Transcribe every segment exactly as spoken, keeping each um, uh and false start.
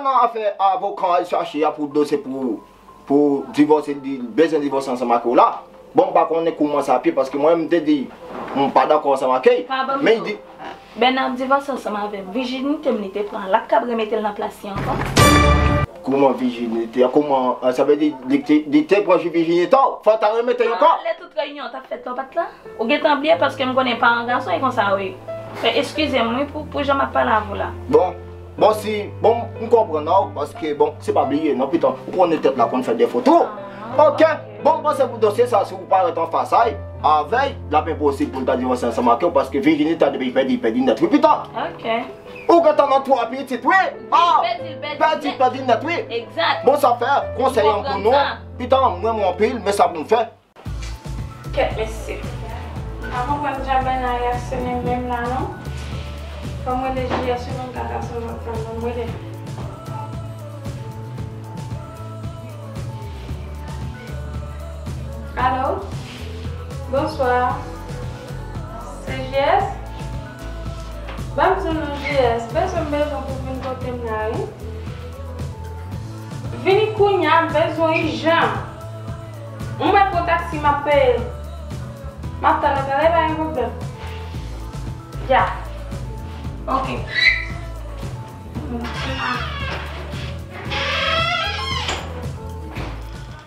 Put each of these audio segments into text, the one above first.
Nan afè avoka al chache a pou dosye pou, pou divòse, li bezwen divòse ansanm ak ou la. Bon, m pa konnen kouman sa ap ye, paske mwen, m te di, m pa dakò ansanm ak li. Pa ban m Men li di, Bèna ap divòse ansanm avè m. Vijinite m li te pran, l ap kab remete l nan plas li ankò? Kouman vijinite? Kouman, sa vle di, li te, li te pran vijinite w? Fò w ta remete l ankò? Lè tout reyinyon t ap fèt la, w pa t la? Ou gentan bliye, paske m konnen paran gason e konsa wi. Fè eskize m wi pou, pou jan m ap pale avè w la. Bon, bon, si, bon, m konprann ou, paske, bon, se pa bliye non, pitan, ou konnen tèt la konn fè defo tou. Ah, ok. Ok. Bon, m panse pou dosye sa, si ou parèt anfas a l, avè l, l ap enposib pou l ta divòse ansanm ak ou, paske vijinite a depi l pèdi, l pèdi nèt wi, pitan. Ok. Ou gentan nan twa pitit wi. Ah, pèdi l, pèdi l nèt wi. Egzak. Bon, sa fè, konsèy an pou nou, pitan, m renmen w anpil, men sa pou m fè. Kèt mesye. M pa konprann jan Bèna reyaksyonnen menm la non. Fò m rele J S wi, m ka ka sonje yon plan, ban m rele l. Alo? Bonswa. Se J S? Ban m di w non J S, bezwen m bezwen w pou vin kote m la wi. Vini kounya, m bezwen w ijan. M mèt pran taksi, m ap peye. M ap tann ou talè, pa gen pwoblèm. Ya. Ok.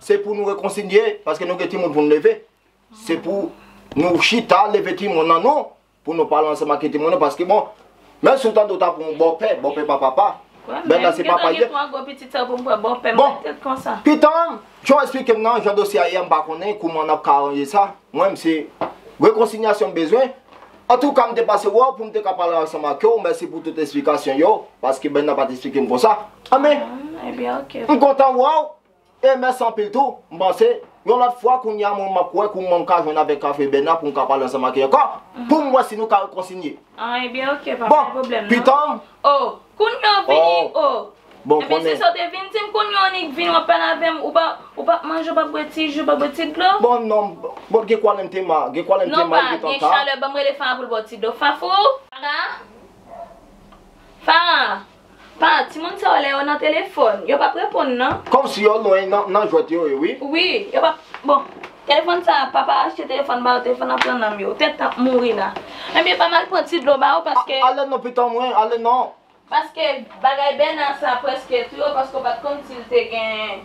Se pou nou rekonsilye, paske nou gen timoun pou n leve. Se pou nou chita, leve timoun nan nou, pou nou pale ansanm ak timoun nan, paske bon, menm si w tande w ta pran yon bòpè, bòpè pa papa, Bèna se papa l ye. Gen twa gwo pitit sa pou m pran bòpè m. Bon, tèt konsa. Pitan, jan w eksplike m nan, jan dosye a ye a, m pa konnen kouman n ap ka aranje sa. Mwen, m se rekonsilyasyon m bezwen. Antouka, m te pase wè w pou m te ka pale ansanm ak ou. Mèsi pou tout esplikasyon yo, paske Bèna pa t eksplike m konsa. Anben, m kontan wè w. E mèsi anpil tou. M panse, yon lòt fwa, kounye a, mwen, m ap wè kouman m ka jwenn avèk Kafe Bèna pou m ka pale ansanm ak li ankò, pou m wè si nou ka rekonsilye. Ah, ebyen, ok, pa gen pwoblèm non. Bon, pitan. Oh, kounye a w vini, oh. Bon, ebyen, se sa w te vin di m, kounye a w annik vin, w ap pale avè m, ou pa, ou p ap manje, ou p ap bwè ti ji, ou p ap bwè ti dlo? Bon, non, bon, gen kwa lè m te ma, gen kwa lè m te ma, non, pa, gen chalè, ban m rele Fara pou l ba w ti dlo. Fafou? Fara? Fara? Pa, timoun sa yo lè yo nan telefòn, yo p ap reponn non. Kòmsi yo lwen nan, nan jwèt yo ye, wi. Wi, yo p ap, bon, telefòn sa, papa achte telefòn ba yo, telefòn nan pran nanm yo, tèt ap mouri la. Ebyen, pa m al pran ti dlo ba yo, paske. A, ale non, pitan mwen, ale non. Paske bagay Bèna sa prèske touye w, paske w pa t konn si l te gen.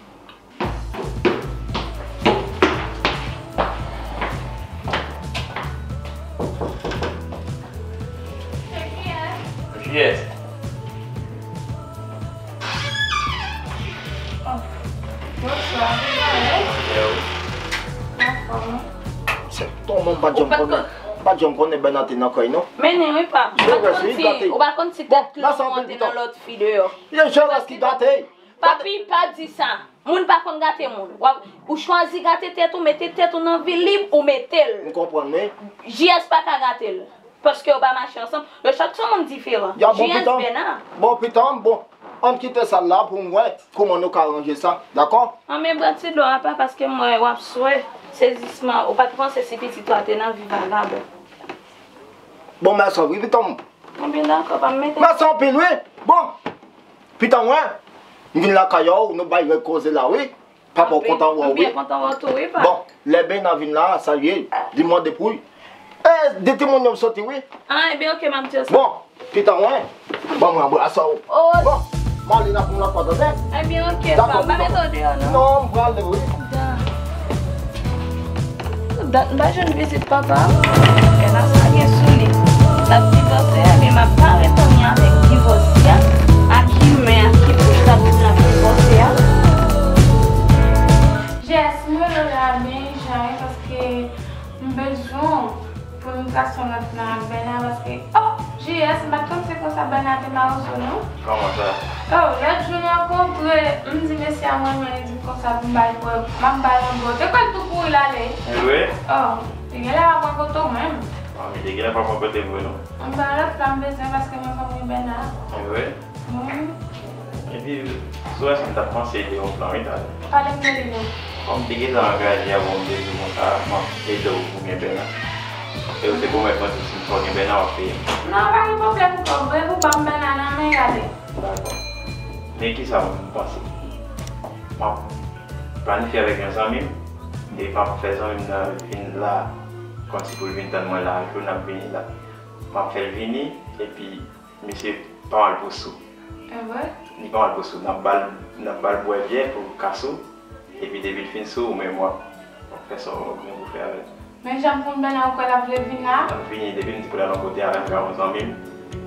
J S. Oh, bonswa, bonswa. Anfòm. Se tèlman m pa t janm konnen, m pa t janm konnen Bèna te nan kay non. Men ni wi, pap. Ou pa t konn si, ou pa t konn si tèt li monte nan lòt fi deyò. Jewès ki gate. Papi, pa di sa. Moun pa konn gate moun. W ap, ou chwazi gate tèt ou, mete tèt ou nan vi lib, ou mete l. M konprann, wi. J S pa ka gate l. Paske yo pa mache ansanm. Yo chak se yon moun diferan. Ya, bon, J S pitan, Bèna. Bon, pitan, bon. Ann kite sa l la pou m wè kouman nou ka ranje sa. Dakò? An, men bwè ti dlo a, pa, paske m wè w ap swe. Sezisman, ou pa t panse si pitit ou a te nan vi vagabon. Bon, mèsi anpil, pitan m. Anpil dakò, pa m mete. Mèsi anpil, wi. Bon, pitan mwen, m vin lakay ou, nou bay règ koze la, wi. Papa, w kontan wè w, wi. M byen kontan wè w tou, wi, pa. Bon, lè Bèna vin la, salye l, di mande pou li. E, di timoun yo m soti, wi. Ah, ebyen, ok, m ap di yo sa. Bon, pitan mwen, ban mwen anbrase w. Oh. Bon, m ale la pou m lakay, tande? Ebyen, ok, pa. M pa mete w deyò, non. Non, m prale, wi. Dat m pa jwenn vizit papa m. Bèna sa gen sou li. L ap divòse a, men m ap bare tan li avèk divòse a. A ki men, a ki bouch l ap di l ap divòse a? Jès, mwen rele w la byen ijan wi, paske m bezwen w pou nou trase yon lòt plan ak Bèna, paske, oh! J S, m pa t konn se konsa Bèna te mawozo, non. Kòman sa? Oh, lòt jou n rankontre, m di mesye a m renmen li, di m konsa pou m ba l, pou m ap ba l yon bo. Te kwè l tou kouri l ale. Vre? Oh, li genlè pa pran kote w menm. Ah, li te genlè pa pran kote m vre, non. M ba l lòt la m bezwen paske mwen konn wi Bèna. Vre? Wi. Epi, sou rès, m t ap panse ede yon plan, wi, talè. Pale m de li, non. Kòm m te gentan angaje avè w, m te di w konsa, m ap ede w pou gen Bèna. E ou te pwomèt mwen tou si m fè w gen Bèna, w ap peye m. Non, pa gen pwoblèm, kòb, e pou ban m Bèna nan men, gade. Dakò. Men kisa w panse? M ap planifye avèk yon zanmi m, epi m ap fè zanmi m nan vin la, kòmsi pou l vin tann mwen la, jou n ap vini la. M ap fè l vini, epi misye pa mal pou sou. Evre? Li pa mal pou sou. N ap ba l, n ap ba l bwè byè pou l ka sou. Epi depi l fin sou, ou menm w ap, w ap fè sa w gen pou fè avè l. Men jan m konn Bèna, ou kwè l ap vle vin la? L ap vini, depi m di pou l al yon kote avè m, ka yon zanmi m.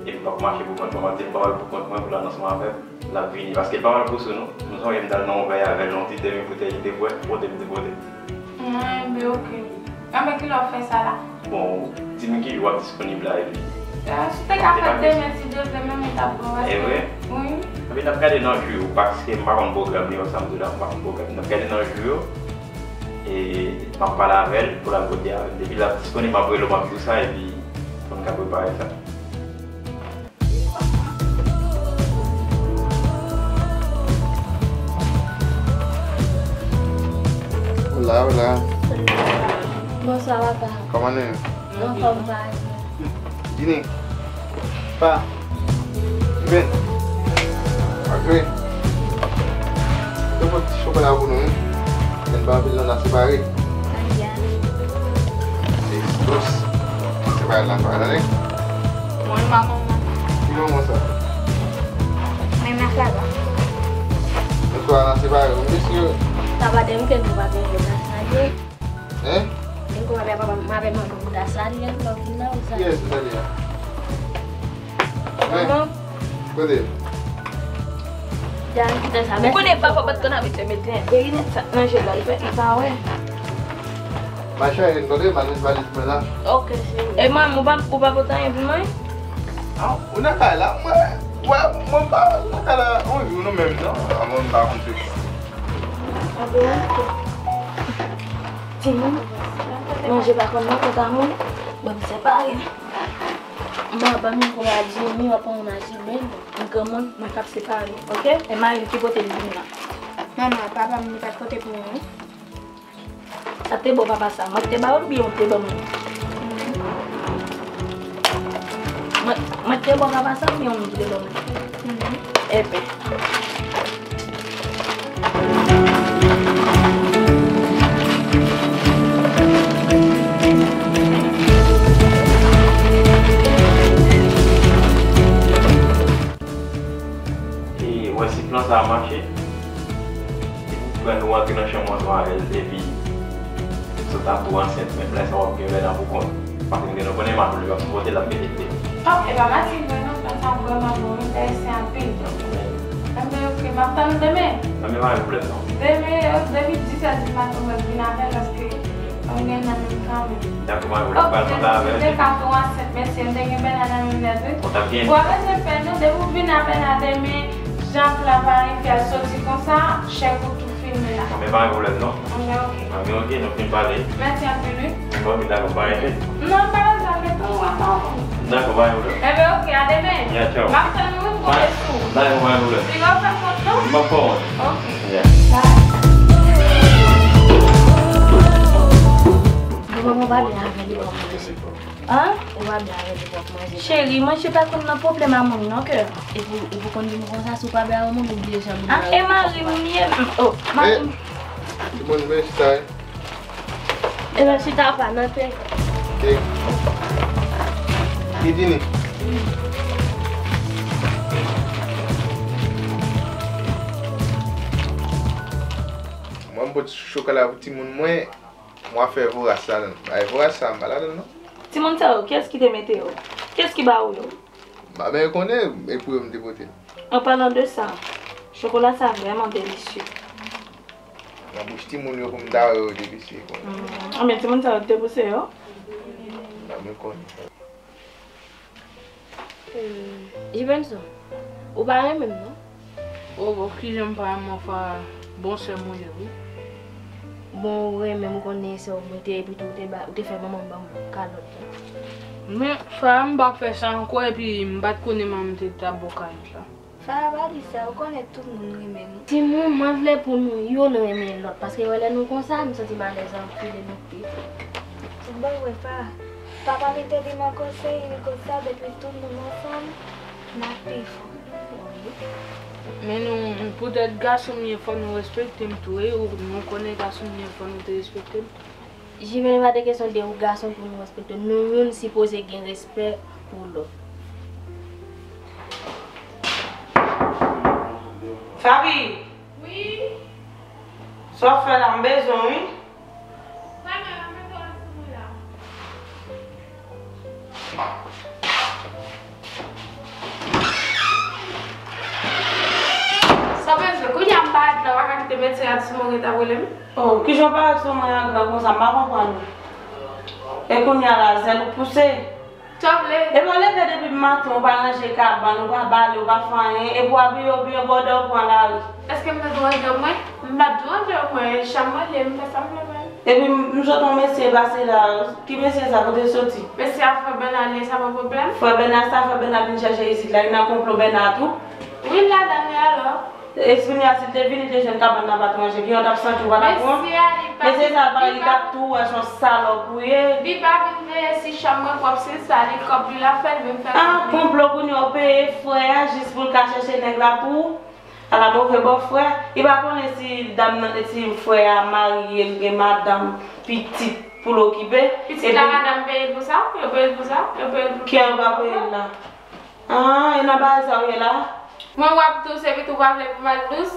Epi l ap mache pou kont mwen, m ap di l pa al pou kont mwen, pou l al ansanm avè m. L ap vini, paske l pa mal pou sou, non. Nou sonje m t al nan yon vèy avè l, yon ti demi boutèy de bwè, pote m te pote. Mwen, ben, oke. Anben, kilè w ap fè sa la? Bon, di m ki jou w ap disponib la, epi. Eh, si w te ka fè demen, si Dye vle, menm ou t ap bon, paske. Evre? Wi. Epi n ap gade nan jou yo, paske m pa konn pwogram li yo, sa m di w la, m pa konn pwogram. N ap gade nan jou yo, e m ap pale avè l pou l al kote avè m. Depi l ap disponib, m ap rele w, m ap di w sa, epi pou n ka prepare sa. Hola, hola. Bonswa, papa. Kòman nou ye? Anfòm, pa. Dini. Pa. Iben. Andre. Yo pot ti chokola pou nou, wi. Men pa anpil non, n a separe. Ayan. Se dous. Separe la, pa tande. Mwen, manman mwen. Ki manman sa? Mwen, Maslaba. Mwen, kwa n a separe, wi, mesye. Papa, demen ke nou pa gen lè nan salye. Hein? Demen ke w avè papa, m avè manman, ou ta salye l, lè w vin la, ou salye. Kiyès ou salye a? Manman. Kote? Jan kite sa. Ou konnen papa pa t konn abitye mete de linèt sa nan je l la, li fè m pa wè. Ma chérie, n kote, m al met valiz mwen la. Ok, cheri. E manmi, ou pa, ou pa pote anyen pou mwen? Ah, ou nan kay la? Mwen, mwen, mwen pa nan kay la. On jou nou menm, non? Avan m pa konn se sa. Timoun, manje pa konn nan kont a moun. Bon, m separe. Mwen, ban m yon kouraj, Jimmy, w ap pran yon maji ben. M granmoun, mwen k ap separe, ok? E mari m ki pote l vin la. Manman, papa m, li pa t pote pou mwen, non. Sa te bon papa sa, mwen te ba ou oubyen ou te ban mwen? Mwen, mwen te bon papa sa oubyen ou menm ki te ban mwen? Enben. E, wè si plan sa a mache. Epi pran nou antre nan chanm ansanm avè l, epi sot ap tou ansent, men lè sa w ap gen Bèna pou kont. Paske nou gen, nou konnen madanm li p ap sipòte l, l ap mete l deyò. Oh, e pa manti vre non, plan sa vrèman bon, m enterese anpil. Enben, oke, m ap tann ou demen. Enben, pa gen pwoblèm non. Demen, depi dis è di maten, mwen vin avè l, paske m gen nan menm kanmenm. Dakò, pa gen pwoblèm, m pral pale avè l. Oke, si m te ka tou ansent, mesye, m te gen Bèna nan menm lè tou. Ou t ap gen. Ou pa bezwen pè non, depi w vin avè Bèna demen, jan plan planifye a soti konsa, chèk ou tou fini la. Enben, pa gen pwoblèm non. Enben, oke. Enben, oke, nou fin pale. Mèsi anpil, wi. Enben, oke, dakò, pa enkyete. Non, pa bezwen enkyete, w ap pa konn. Dakò, pa gen pwoblèm. Enben, oke, a demen. Ya, tchao. M ap tann ou, wi, m konte sou ou. Dakò, pa gen pwoblèm. Piga w fè kont non? M ap fè w. Oke. Ya. Bye. Bon, bon, bon, pa byen avè li, bon. An? Ou pa byen avè li pou w ap manje. Cheri, manje pa konn nan pwoblèm a moun non, kè. Epi, epi w konn di m konsa, si w pa byen avè moun, ou bliye jan moun. Ah, e mari m li ye, m, oh, mari m. Timoun, vin chita, wi. E nan chita pa nan tè. Ok. Ki Dini? Mwen, m pot chokola pou timoun mwen. Mwen fè voras ladan. Ay, voras sa, m pa ladan, non. Timoun sa yo, kiyès ki te mete yo? Kiyès ki ba ou yo? Madanm yo konnen, e pou yo m te pote. An palan de sa, chokola sa vrèman delisye. Nan bouch timoun yo pou m ta wè yo delisye konsa. Anben, timoun sa yo te pouse yo? Madanm yo konnen. Hmm, Jivenson, ou pa renmen m non? Oh, bon, kijan m pa renmen w, Farah? Bon sè m ou ye, wi. Bon, ou renmen m, ou konnen se ou mete, epi tou ou te ba, ou te fè manman m ban m kalòt la. Men, Farah, m pa fè sa ankò, epi m pa t konnen manman m te t ap ba w kalòt la. Farah, pa di sa, ou konnen tout moun renmen nou. Timoun, mwen vle pou nou youn renmen lòt, paske wè lè nou konsa, m santi m alèz anpil e nou pi fò. Bon, wè, Farah, papa m te di m yon konsèy, li konsa, depi tout moun ansanm, n ap pi fò. Men nou, poutèt gason m ye, fò nou respekte m tou, wi. Ou, nou konnen gason m ye, fò nou te respekte m. Jimmy, pa de kesyon de ou gason pou nou respekte w. Nou youn sipoze gen respè pou lòt. Fabi! Wi? Sa w ap fè la, m bezwen w, wi. Sa m ap mete w sou mwen la. Sa w bezwen? Kounye a m parèt la, w pa ka kite medsen a di sou mwen ou gentan rele m? Oh, kijan w parèt sou mwen an gran konsa, m pa konprann ou. E kounye a la, zèl ou pouse. Sa w vle? Epi w leve depi maten, ou pa ranje kabann, ou pa bale, ou pa fè anyen, epi w abiye w byen bòdè, ou pran lari. Èske m te deranje w mwen? M pa t deranje w mwen, chanm mwen li ye, m fè sa m vle fè. Epi m, m sot yon mesye pase la, ki mesye sa, kote l soti? Mesye a frè Bèna li ye, sa pa pwoblèm? Frè Bèna sa, frè Bèna vin chèche isit la, li nan konplo Bèna tou? Wi, l ladan l wi alò. Epi kounye a, si l te vini, te jwenn kabann nan pa t ranje, gen yon t ap santi w pa t ap pran. Mesye a, li pa vin, mesye sa, li pa, li t ap tou wè se yon salòp ou ye. Li pa vin veye si chanm mwen pwòp, se sa, li kòb li l ap fè, li vin fè kòb li. Ah, konplo kounye a, ou peye frè a jis pou l ka chèche nèg la pou ou? Ala move bòfrè. Li pa konnen si dam nan, si frè a marye, l gen madanm, pitit pou l okipe. Pitit la, madanm peye l pou sa? Yo peye l pou sa? Yo peye l pou... Kiyès yo pa peye l la? Ah, e nan bagay sa w ye la? Mwen w ap dous epi tou w pa vle pou m al dous?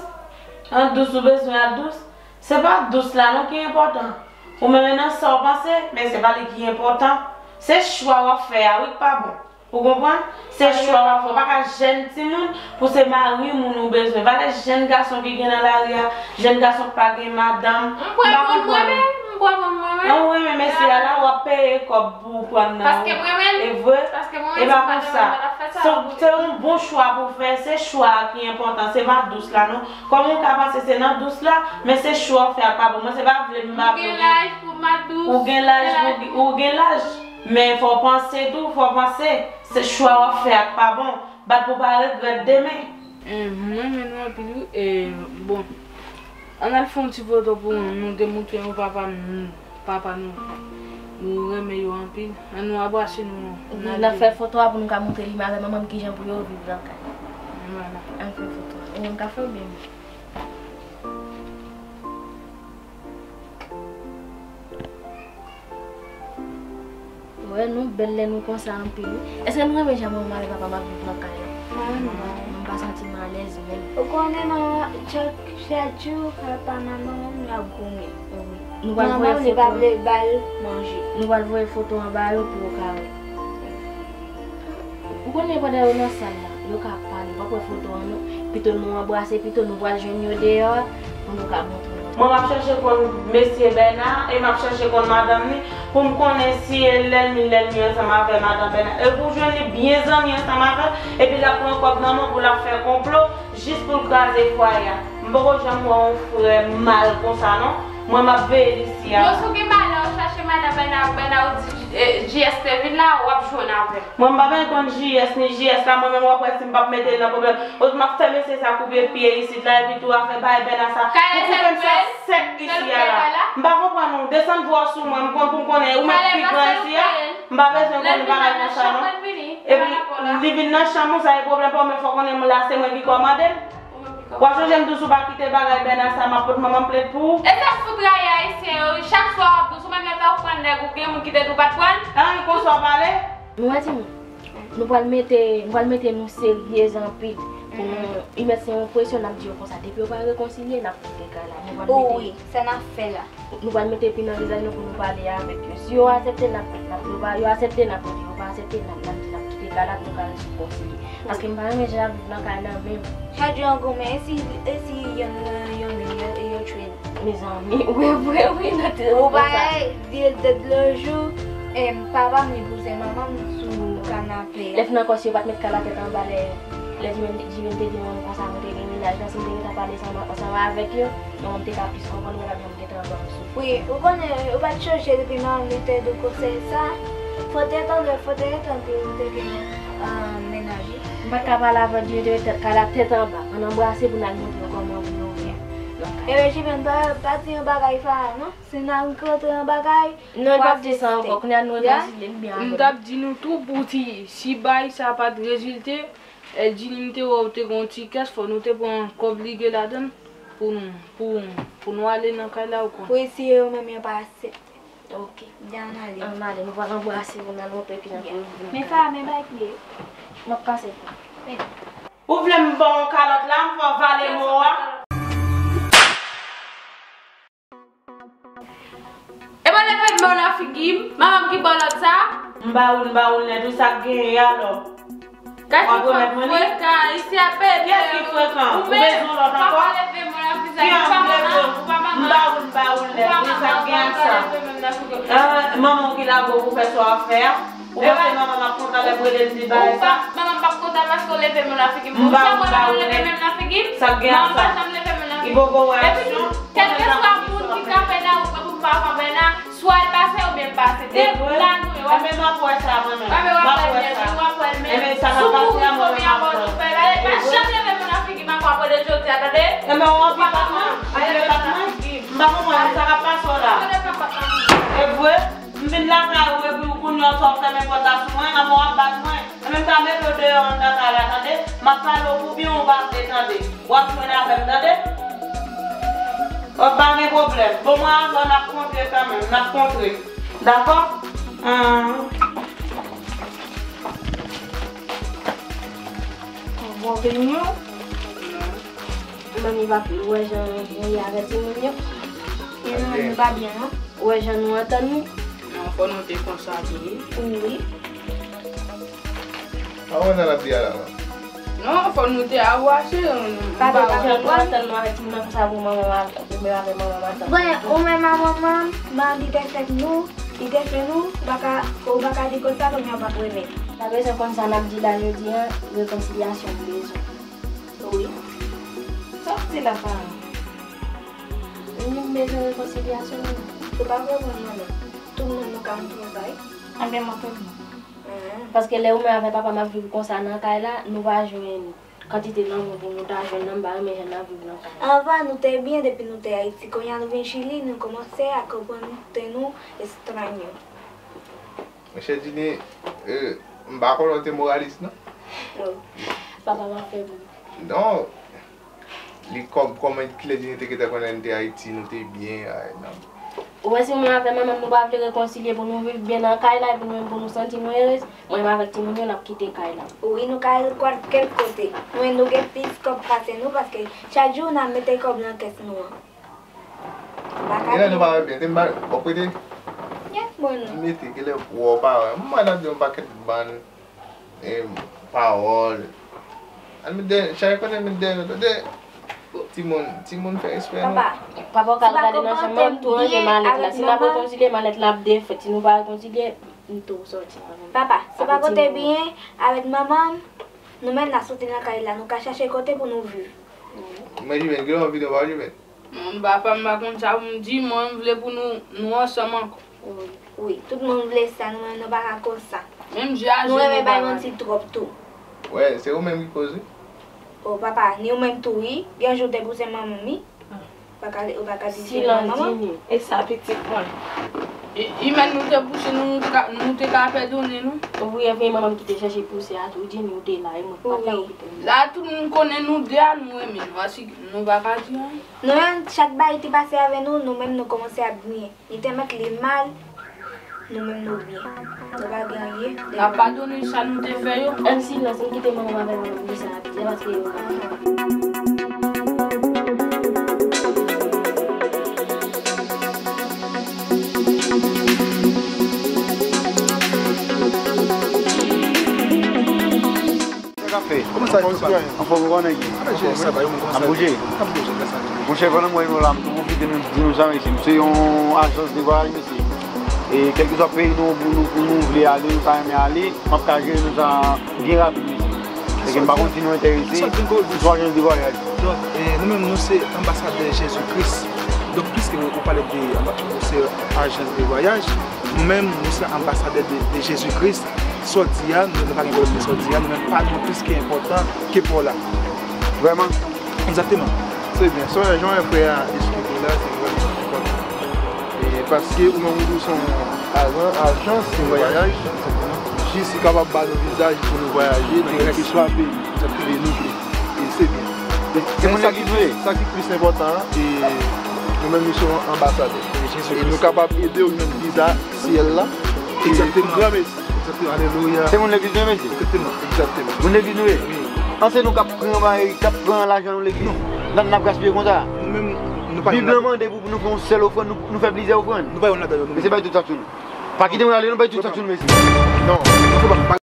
An dous, ou bezwen al dous? Se pa dous la non ki enpòtan. Ou menm e nan sa w panse, men se pa li ki enpòtan. Se chwa w ap fè a wi k pa bon. Ou konprann? Se chwa w ap fè. Ou pa ka jèn timoun pou se mari moun ou bezwen. Valè jèn gason ki gen nan lari a, jèn gason k pa gen madanm. M pa konprann ou. M pran pou m renmen, m pran pou m renmen. An renmen mesye a la, w ap peye kòb pou w pran nan. Paske m renmen l. E vre? Paske m renmen l, se pa de renmen l ap fè sa. Se, se yon bon chwa pou w fè, se chwa a ki enpòtan, se pa dous la non. Kòman w ka panse se nan dous la, men se chwa w fè a k pa bon? Mwen se pa vle m pa vle. Ou gen laj pou w pa dous. Ou gen laj, ou gen laj. Men fò w panse tou, fò w panse. Se chwa w ap fè a k pa bon. Bat pou w pa regrèt demen. Eh, m renmen nou anpil wi. E, bon, ann al fè yon ti foto pou nou demontre nou papa nou, papa nou. Nou renmen yo anpil. Ann nou abrase nou. N al fè foto a pou nou ka montre li menm avè manman m kijan pou yo viv nan kay. Vwala. Ann fè foto a. Ou menm ka fè oubyen m? Wè, nou bèl lè nou konsa anpil wi. Èske nou renmen jan manman avèk papa m ap viv nan kay la? Mwen renmen. M pa santi m alèz menm. Ou konnen manman, chak, chak jou, papa, manman, nou ap goumen. Wi. Nou pral voye foto. Manman, li pa vle ba l manje. Nou pral voye foto an ba yo pou yo ka wè. Ou konnen pandan yo nan sal la, yo ka pale, w ap wè foto an non. Pito nou anbrase, pito nou pral jwenn yo deyò a, pou nou ka montre yo. Mwen, m ap chèche konn mesye Bèna, e m ap chèche konn madanm li, pou m konnen si e lènmi lènmi ansanm avè madanm Bèna. E pou w jwenn li byen zanmi ansanm avè l, epi l ap pran kòb nan men w pou l ap fè konplo, jis pou l kraze fwaye a. M poko janm wè yon frè mal konsa non. Mwen, m ap veye li isi a. Yo, si w gen malè, w chache madan Bèna, Bèna, ou di, eh, J S te vin la, w ap jwenn avè l. Mwen, m pa bezwen konn J S ni J S la, mwen menm w ap wè si m p ap mete l nan pwoblèm. Ozman m ap fè mesye sa koupe pye isit la, epi tou afè bay Bèna sa. Ou koupe m sa sèk isi a la. M pa konprann ou. Desann vwa w sou mwen, m konn pou m konnen, ou menm ki gran isi a. M pa bezwen konn bagay konsa non. Epi, li vin nan chanm ou, sa e pwoblèm pa w, men fò w konnen m la, se mwen ki kòmande l. W ap chanje m tou si w pa kite bagay Bèna sa, m ap pot manman m plent pou ou. E sa k fout rayi ayisyen yo wi, chak fwa w ap dous, ou menm lè sa w pran nèg ou gen moun ki te di w pa t pran l. Ah, e konsa w pale? Nou wè timoun, nou pral mete, nou pral mete nou serye anpil pou nou, li mèt se yon presyon n ap di yo konsa, depi yo pa rekonsilye, n ap kite kay la, nou pral mete. Wi, sa n ap fè la. Nou pral mete pi nan vizaj nou pou nou pale avèk yo. Si yo aksepte, n ap, n ap, yo pa, yo aksepte, n ap rete. Yo pa aksepte, n ap, n ap di n ap kite kay la pou nou ka rekonsilye. Paske m pa renmen jan y ap viv nan kay la menm. Chak jou y ap goumen, e si, e si yonn nan yonn yo, yo tchwe l? Mezanmi, wi, vre, wi, nou te konsa. Ou pa wè, de, de, de lo jou, em, papa m li pouse manman m sou kanape a. Lè fin ankò, si yo pa t met kay la tèt anba, lè, lè Jimèn, Jimèn te di mwen konsa, mwen te gen mennaj la, si m te gentan pale ansanm, ansanm avèk yo, non, m te ka plis konprann, mwen t ap janm gentan anba yon soufri. Wi, ou konnen, ou pa t chonje depi manman m li te di w konsèy sa? Fò w te tande, fò w te tande ou te gen, ah, mennaj wi. M pa t ka pale avè l, li te met kay la tèt anba. Ann anbrase pou n al montre yo kòman pou yo viv. E Jimèn, pa, pa di yon bagay sa non. Si n al rantre nan bagay, non, l p ap di sa ankò. Kounye a nou rekonsilye, li byen avè m. M t ap di nou tou pou ti, si bagay sa pa t rezilte, Eldjini, m te wè w te gen yon ti kès, fò nou te pran kòb li gen ladan l pou nou, pou, pou nou ale nan kay la, ou konn. Pou eseye yo menm yo pa aksepte. Ok. Di a n ale. Ann ale, nou pral anbrase, nou al montre ki jan pou nou vin. Men Farah, men bay pye. M ap pase. Ou vle m ba w yon kalòt la, m fè w vale mo a? E pa leve men w nan figi m, manman m ki ba w lòd sa? M ba ou l, m ba ou l nèt, wi, sa k genyen alò? Gad w ap remèt mwen li? Frekan, isi a bebe. Kiyès ki frekan? Ou bezwen lòt ankò? Ki an m leve? Ou pa manman? M ba ou l, m ba ou l nèt, wi, sa k gen ak sa? Ah, manman w ki lage w pou fè sa w ap fè a? Ou panse manman m ap kontan lè m rele l di bagay sa? Manman m p ap kontan paske w leve men w nan figi m. Ou janm wè manman m leve men l nan figi m? Sa k gen ak sa? Manman m pa janm leve men l nan figi m. Li poko wè aksyon? Kèlkeswa moun ki kanpe nan wout mwen pou m pa kanpe nan, swa l pase oubyen m pase. Se la nou ye, w ap... Enben, m ap wè sa mwen menm. M ap wè l, w ap wè l, men sou moun premye abòne w fè la, pa janm leve men w nan figi m ankò apre de jodi a, tande? Enben, w anvi bat mwen? Ou vle bat mwen? M pa konprann sa k ap pase w la. E vre? M vin lakay ou epi w kounye a w fè w fèmen pòt la sou mwen, anben w ap bat mwen. Enben m ka mete w deyò anndan kay la, tande? M ap pale w pou byen, ou pa vle tande. W ap jwenn avè m, tande? Bon, pa gen pwoblèm. Bon, mwen avè w n ap kontre kanmenm, n ap kontre. Dakò? Ahn. Bon, vini yo. Manmi pa pi, ou wè jan nou ye avè timoun yo. E nou menm nou pa byen, non? Ou wè jan nou antann nou? Non, fò nou te konsa tou, wi. Wi. Pa wè nan l ap di a la, non? Non, fò nou te awache. Papa, pa jan nou antann nou avè timoun nan konsa pou manman, pou mwen avè manman antann. Bon, ou menm a manman, manman li te fèt nou, li te fè nou, ou pa ka, ou pa ka di konsa, kounye a w p ap renmen. Pa bezwen konn sa n ap di la jodi a, rekonsilyasyon m bezwen. Wi. Sa w di la, Farah? Wi, m bezwen rekonsilyasyon nou. Ou pa konprann mwen menm. Tout moun nou ka antre nan kay. Enben, m antre non. Paske lè ou menm avè papa m ap viv konsa nan kay la, nou pa jwenn kantite lanmou pou nou ta jwenn nan, m pa renmen jan n ap viv nan kay la. Anvan, nou te byen depi nou te Ayiti. Kounye a nou vin Chili, nou kòmanse a konprann tè nou estranye. Monchè Djini, eh, m pa konnen w te moralis, non? Non. Papa m ap fè pou. Non. Li kòm, kòman, kilè Djini te gentan konnen n te Ayiti, nou te byen, ay, nan. Ou wè si mwen avè manman m nou pa vle rekonsilye pou nou viv byen nan kay la, epi nou menm pou nou santi nou erez, mwen menm avèk timoun yo n ap kite kay la. Wi, nou ka al kèk kote. Mwen, nou gen plis kòb pase nou, paske chak jou n ap mete kòb nan kès nou an. Genlè nou pa wè byen, te m pa, w ap prete? Yes, bon. M mete, genlè w pa wè. M wè n ap di yon pakèt bann, e, pawòl. Ann met dèyè, chak kote met dèyè nou, tande. Timoun, timoun fè respè nou. Papa, papa w ka al gade nan chanm manman m tou ranje malèt la. Si n ap rekonsilye, malèt la ap defèt. Si nou pa rekonsilye, m tou sòti. Papa, se pa kote byen avèk manman m, nou menm n a soti nan kay la, nou ka chache kote pou nou viv. Men Jumèn, gen yon videyo pa Jumèn? Mwen, papa m pa konn sa pou m di, mwen, m vle pou nou, nou ansanm ankò. Wi, wi, tout moun vle sa, nou menm nou pa ka konsa. Menm je a je nou pa bay manti twòp tou. Wè, se ou menm ki koze. O papa, ni ou menm tou wi, gen jou w te pouse manman m wi. Ou pa ka, ou pa ka di se manman m. Silans, Djini. E sa pitit mwen. E, e menm nou te pouse nou, nou ka, nou te ka pèdonnen nou. Wi, e vre manman m ki te chèche pouse a tou, Djini ou te la, e mwen pa ta okipe nou. La tout moun konnen nou de a, nou renmen nou, asi nou pa ka di anyen. Nou menm, chak bagay ki pase avè nou, nou menm nou kòmanse ap byen. Li te mèt li mal, nou menm nou byen. Nou pa gen anyen. N ap padone sa nou te fè yo. Ann silans, ann kite manman m avè manman m di sa n ap di a, paske yo pa. Sa k ap fèt? Kòman sa ye, papa? Anfòm ou konnen ki? Ap bouje? Ap bouje, gras a Dye. Monchè, pandan m wè nou la, m tou pwofite menm di nou sa, mesye. M se yon ajans de vwayaj, mesye. E kèlkeswa peyi nou, pou nou, pou nou vle ale, nou ta renmen ale, m ap ka jere nou sa byen rapid, mesye. Sèke m pa konn si nou enterese, nou se ajans de vwayaj. Donk, e, nou menm, nou se anbasadè Jezi Kris. Donk, piske ou, ou pale de anba-, ou se ajans de vwayaj, nou menm, nou se anbasadè de, de Jezi Kris. Sa w di a, nou, nou pa gen pwoblèm de sa w di a, nou menm pa nou plis ke enpòtan ke pa w la. Vrèman? Egzakteman. Se byen. Sa w wè, jan w wè frè a esplike la, se vrèman enpòtan. E paske ou menm ou se yon ajan-, ajans de vwayaj, jis li kapab ba nou vizaj pou nou vwayaje nan kèlkeswa peyi. Sa ki vle nou vle. E se byen. Se moun legliz nou ye. Sa ki plis enpòtan an, e nou menm nou se yon anbasadè. E nou kapab ede w jwenn viza syèl la. Egzakteman. Pou gran mesi. Egzakteman. Alelouya. Se moun legliz nou ye, mesye? Egzakteman. Egzakteman. Moun legliz nou ye? Wi. An se nou k ap pran, k ap pran lajan nou legliz? Non. N ap, n ap gaspiye konsa? Nou menm, nou pa... Bib lan mande pou nou fè yon sèl ofrann, nou, nou fè plizyè ofrann. Nou pa youn ladan yo, nou menm. Men se bay tout sa sou nou. Pa kite mwen ale non, bay tout sa sou mesye. Non.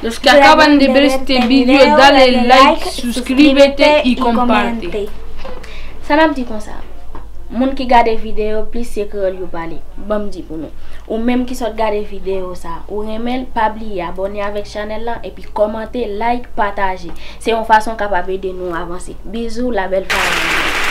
Los que acaban de ver este video, dale like, suscríbete y comparte. Sa n ap di konsa, moun ki gade videyo plis se kreyòl yo pale. Ban m di pou nou. Ou menm ki sot gade videyo sa, ou renmen l, pa bliye abòne avèk chanèl lan epi kòmante, like, pataje. Se yon fason kapab ede nou avanse. Bizou, la belle famille.